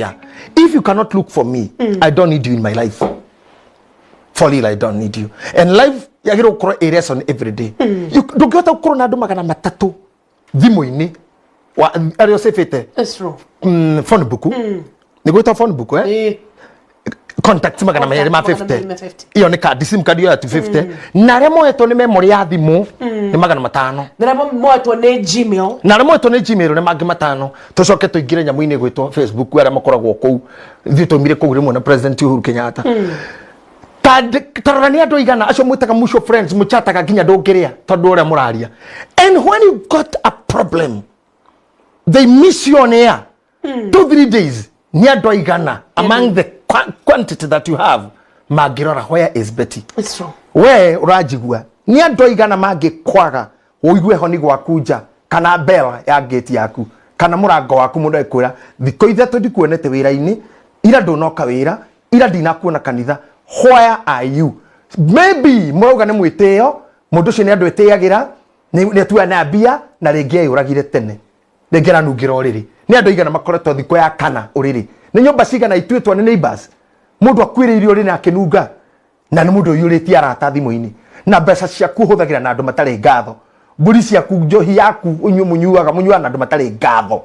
Yeah, if you cannot look for me, I don't need you in my life. For real, I don't need you. And life yagĩrĩirwo gũkorwo a lesson every day. Ndũngĩhota gũkorwo na andũ 300 thimũ-inĩ arĩa ũcĩbĩte. It's true. Phone book, nĩ gwĩtwo phone book, eh? Eh. Contact 250. 250. Iyo nĩ kandi, sim card yo ya 250, na arĩa moetwo nĩ memory ya thimũ nĩ 500. Na arĩa moetwo nĩ Gmail. Na arĩa moetwo nĩ Gmail nĩ mangĩ 5. Tũcoke tũingĩre nyamũ-inĩ gwĩtwo Facebook, arĩa makoragwo kũu. Ithuĩ twaumire kũu rĩmwe na President Uhuru Kenyatta. Ta rora nĩ andũ aigana acio mwĩtaga mutual friends, mũchataga nginya ndũngĩrĩa tondũ ũrĩa mũraria. And when you got a problem, they miss you on air 2-3 days. Nĩ andũ aigana among the quantity that you have mangĩrora, "Where is Betty?" It's true. We ũranjigua, nĩ andũ aigana mangĩkwaga ũigue honi gwaku nja kana bell ya gate yaku kana mũrango waku, mũndũ agĩkwĩra, "Thikũ 3 ndikuonete wĩra-inĩ, ira ndũnoka wĩra, ira ndinakuona kanitha, where are you?" Maybe mũrauga nĩ mwĩtĩo, mũndũ ũcio nĩ andũ etĩagĩra, nĩ atua na mbia, na rĩngĩ eyũragire tene, rĩngĩ aranungĩra ũrĩrĩ. Nĩ andũ aigana makoretwo thikũ ya kana ũrĩrĩ? Nĩ nyũmba cigana ituĩtwo nĩ neighbors mũndũ akuĩrĩire ũrĩ na akĩnunga? Na nĩ mũndũ ũiyũrĩtie arata thimũ-inĩ, na mbeca ciaku ũhũthagĩra na andũ matarĩ ngatho, mbũri ciaku, njohi yaku ũnyue, mũnyuaga, mũnyuaga na andũ matarĩ ngatho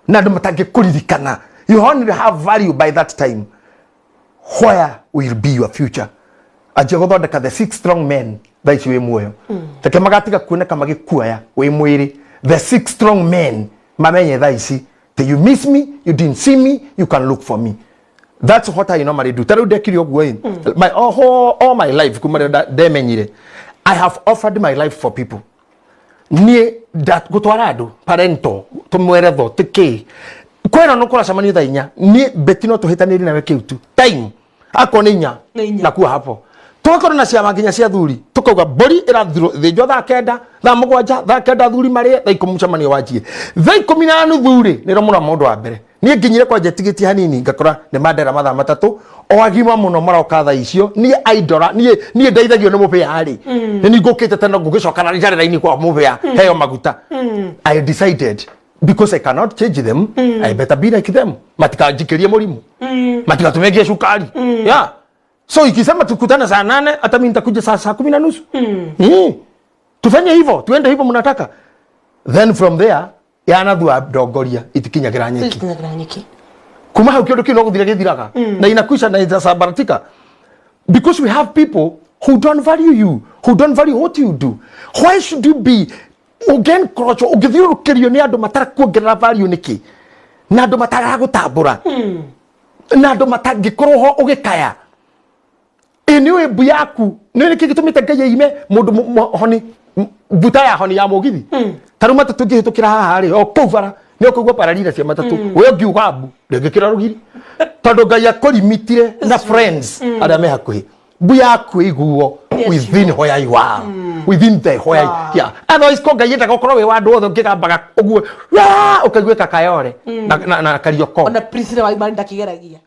na andũ matangĩkũririkana. You only have value by that time. Where will be your future? Anjia gũthondeka the six strong men thaa ici wĩ muoyo, reke magatiga kuoneka magĩkuoya wĩ mwĩrĩ. The six strong men mamenye thaa ici that you miss me, you didn't see me, you can look for me. That's what I normally do. Ta rĩu ndekire ũguo ĩ, my all my life, kuma rĩrĩa ndemenyire, I have offered my life for people. Niĩ gũtwara andũ parento tũmweretho tĩkĩ kwĩna no kũracemanio thaa 4, niĩ Beti no tũhĩtanĩrie nawe kĩu tu time akorwo nĩ 4. Nĩ 4. Nakuwa hapo tũgakorwo na ciama nginya cia thuri, tũkauga mbũri ĩrathĩnjwo thaa 9, thaa 7, thaa 9 thuri marĩe, thaa 10 mũcemanio wanjie, thaa 10:30 rĩ nĩro mũno mũndũ wa mbere. Niĩ nginyire kwanja tigĩtie hanini, ngakora nĩ mandera mathaa 3 o agima mũno maroka thaa icio. Niĩ aindora, niĩ ndeithagio nĩ mũbĩa rĩ, nĩ niĩ ngũkĩte tene, ngũgĩcoka na njarĩra-inĩ kwa mũbĩa heo maguta. I decided, because I cannot change them, I better be like them. Matikanjikĩrie mũrimũ, matigatũme ngĩe cukari. Yeah, so ikisema tukutane saa 8, hata mimi nitakuja saa 10:30. Tufanye hivyo, tuende hivyo mnataka. Then from there yanathua ndongoria itikinyagira nyeki. Itikinyagira nyeki. Kuma hau kĩndũ kĩu no gũthira gĩthiraga na inakwisha na inasambaratika, because we have people who don't value you, who don't value what you do. Why should you be ũngĩencourage ũngĩthiũrũrũkĩrio nĩ andũ matarakuongerera value nĩkĩ, na andũ mataragũtambũra, na andũ matangĩkorwo ho ũgĩkaya? Ĩ nĩ ũĩ mbu yaku nĩ nĩkĩ gĩtũmĩte Ngai aime mũndũ honi mbuta ya honi ya mũgithi? Ta rĩu matatũ ngĩhĩtũkĩra haha rĩ, o kũu bara nĩ ũkũigua pararira cia matatũ, we ũngiuga mbu ndĩngĩkĩra rũgiri, tondũ Ngai akũrimitire na friends arĩa me hakuhĩ. Mbu yaku ĩiguo within where you are, within the where. Yeah, otherwise ko Ngai endaga ũkorwo wĩ wa andũ othe, ũngĩgambaga ũguo, "Waa!" ũkaiguĩka kayore na karioko. Ona Priscilla Waimari ndakĩgeragia.